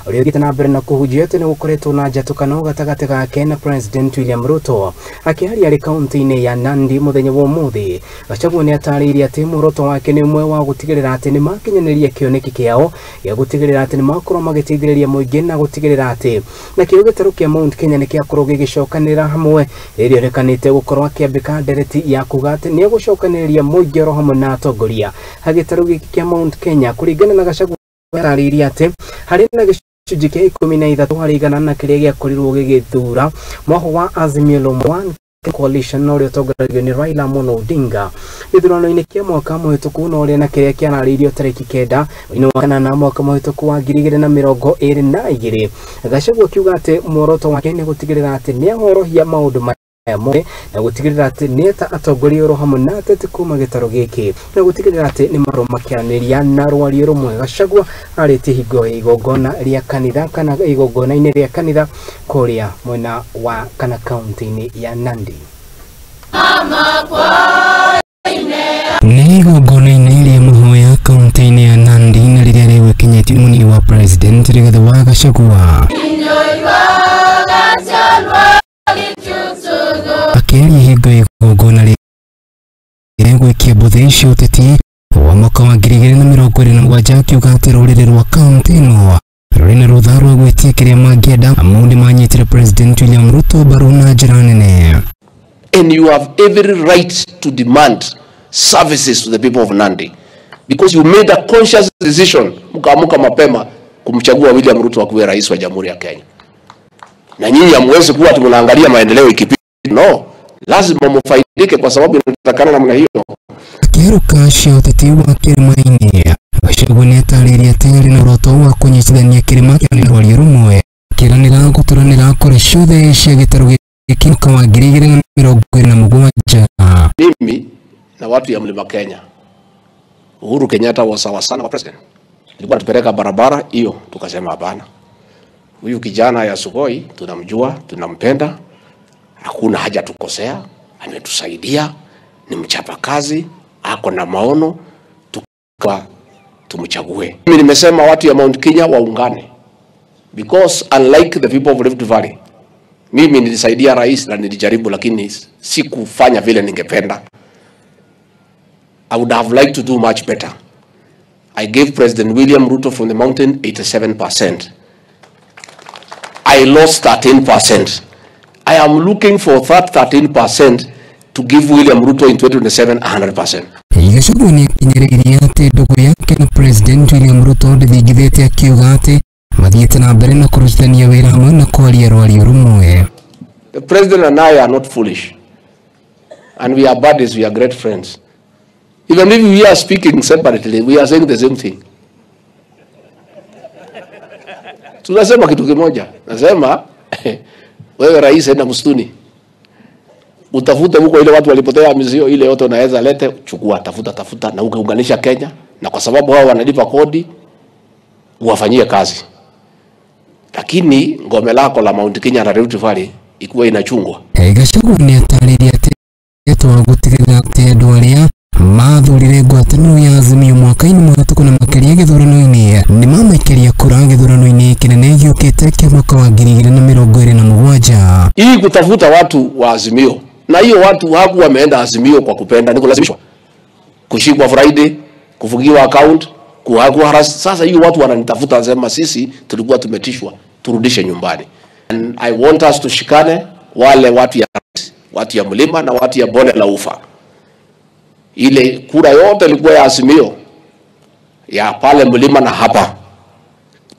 Ũrĩa ũthiĩte na mbere na kũhunjia atĩ nĩ gũkoretwo na njatũkano gatagatĩ gake na President William Ruto. Akĩaria arĩ kaunti-inĩ ya Nandi mũthenya wa ũmũthĩ, Gachagua nĩ atarĩirie atĩ muoroto wake nĩ ũmwe wa gũtigĩrĩra atĩ nĩ makinyanĩria kĩoneki kĩao gĩa gũtigĩrĩra atĩ nĩ makorwo magĩteithĩrĩria mũingĩ na gũtigĩrĩra atĩ nakĩo gĩtarũ kĩa Mount Kenya nĩ gĩakorwo gĩgĩcokanĩrĩra hamwe, rĩrĩa onekanĩte gũkorwo akĩambĩka ndereti ya kuga atĩ nĩ egũcokanĩrĩria mũingĩ oro hamwe na atongoria a gĩtarũ gĩkĩ kĩa Mount Kenya. Kũringana na Gachagua, atarĩirie atĩ harĩ na gĩcunjĩ kĩa 13 harĩ igana na kĩrĩa gĩakorirwo gĩgĩthura mwaho wa Azimio la One Coalition na ũrĩa ũtongoragio nĩ Raila Amolo Odinga gĩthurano-inĩ kĩa mwaka mũhĩtũku, na ũrĩa na kĩrĩa kĩararĩirio tarĩki 9 mweri wa kanana mwaka mũhĩtũku wa 2022. Gachagua akiuga atĩ muoroto wake nĩ gũtigĩrĩra atĩ nĩ ahorohia maũndũ maya mothe na gũtigĩrĩra atĩ nĩ eta atongoria oro hamwe na ateti kuma gĩtarũ gĩkĩ na gũtigĩrĩra atĩ nĩ marwo makĩaranĩria na rwario rũmwe. Gachagua arĩtie hingo ya igongona rĩa kanitha kana igongona-inĩ rĩa kanitha kũrĩa mwena wa kana kaunti-inĩ ya Nandi. Nĩ igongona-inĩ rĩa mahoya kaunti-inĩ ya Nandi na rĩrĩa rĩgwekinyĩtie mũnini wa President Rigathi wa Gachagua. Akĩaria hingo ya igongona rĩa gwĩkia mbũthĩ cia ũteti wa mwaka wa 2027, akiuga atĩ rũrĩrĩ rwa kaunti ĩno rũrĩ na rũtha rwa gwĩtia kĩrĩa mangĩenda, amu nĩ manyitire President William Ruto mbaru na njĩra nene. And you have every right to demand services to the people of Nandi because you made a conscious decision, mkaamuka mapema kumchagua William Ruto akuwe rais wa Jamhuri ya Kenya. Na nyinyi hamwezi kuwa tunaangalia maendeleo ikipita. No, lazima mufaidike kwa sababu inatakana namna hiyo. Akĩherũka cia ũteti wa kĩrĩma-inĩ, Gachagua nĩ atarĩirie atĩ arĩ na ũroto wa kũnyitithania kĩrĩma kĩa rwario rũmwe, kĩranĩra gũtũranĩra kũrĩ ciothe cia gĩtarũ gĩkĩ mwaka wa 2027. Mimi na watu ya Mlima Kenya, Uhuru Kenyatta was sawa sana kwa president. Alikuwa anatupeleka barabara hiyo, tukasema hapana. Huyu kijana ya Sugoi tunamjua, tunampenda, hakuna haja tukosea, ametusaidia, ni mchapakazi, ako na maono, tuka tumchague. Mimi nimesema watu ya Mount Kenya waungane because unlike the people of Rift Valley, mimi nilisaidia rais na nilijaribu, lakini sikufanya vile ningependa. I would have liked to do much better. I gave President William Ruto from the mountain 87%. I lost 13%. I am looking for that 13% to give William Ruto in 2027 100%. Gachagua nĩ akinyĩrĩirie atĩ ndũgũ yake na President William Ruto ndĩthingithĩte, akiuga atĩ mathiĩte na mbere na kũrutithania wĩra hamwe na kwaria rwario rũmwe. The president and I are not foolish. And we are buddies, we are great friends. Even if we are speaking separately, we are saying the same thing. Tunasema kitu kimoja. Nasema wewe rais, enda msituni. Utafute huko ile watu walipotea mizio ile yote unaweza lete, chukua, tafuta, tafuta na ukaunganisha Kenya, na kwa sababu hao wanalipa kodi uwafanyie kazi. Lakini ngome lako la Mount Kenya na Rift Valley ikuwa inachungwa. Gachagua nĩ atarĩirie atĩ wa gũtigĩrĩra atĩ andũ arĩa mathurire ngwatanĩro ya Azimio mwaka-inĩ mũhĩtũku na makĩria gĩthurano-inĩ nĩ mamaikĩria kura gĩthurano-inĩ kĩnene gĩũkĩte kĩa mwaka wa 2027. Hii kutafuta watu wa Azimio, na hiyo watu haku wameenda Azimio kwa kupenda, ni kulazimishwa, kushikwa Friday, kufungiwa account, kuharas. Sasa hiyo watu wananitafuta, sema sisi tulikuwa tumetishwa, turudishe nyumbani. And I want us tushikane, wale watu ya mlima na watu ya bonde la ufa. Ile kura yote ilikuwa ya Azimio ya pale mlima na hapa,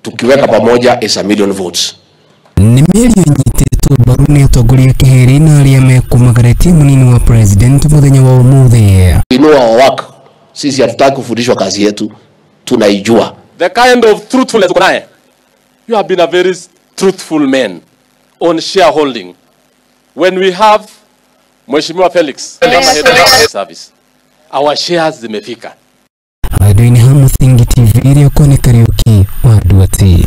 tukiweka pamoja is a million votes. Nĩ mĩario ĩnyitĩtwo mbaru nĩ atongoria kĩhĩrĩ na arĩa mekũmagaretie mũnini wa president mũthenya wa ũmũthĩ. We know our work. Sisi hatutaki kufundishwa kazi yetu, tunaijua. The kind of truthfulness uko naye. You have been a very truthful man on shareholding. When we have Mheshimiwa Felix kama head of service, our shares zimefika. Handũ-inĩ ha Mũthingi TV ĩrĩa kwa nĩ Kariũki wa Nduati.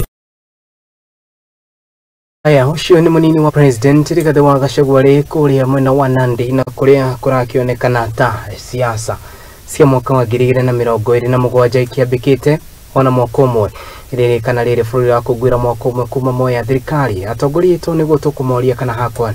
Aya, ũcio nĩ mũnini wa President Rigathi wa Gachagua arĩ kũrĩa mwena wa Nandi na kũrĩa kũrakĩonekana ta siasa cia mwaka wa 2027 ikĩambĩkĩte. Ona mwaka ũmwe rĩrĩ kana rĩrĩ bũrũri wa kũngũĩra mwaka ũmwe kuma moya thirikari, atongoria aitũ nĩguo tũkũmoria kana hakwa.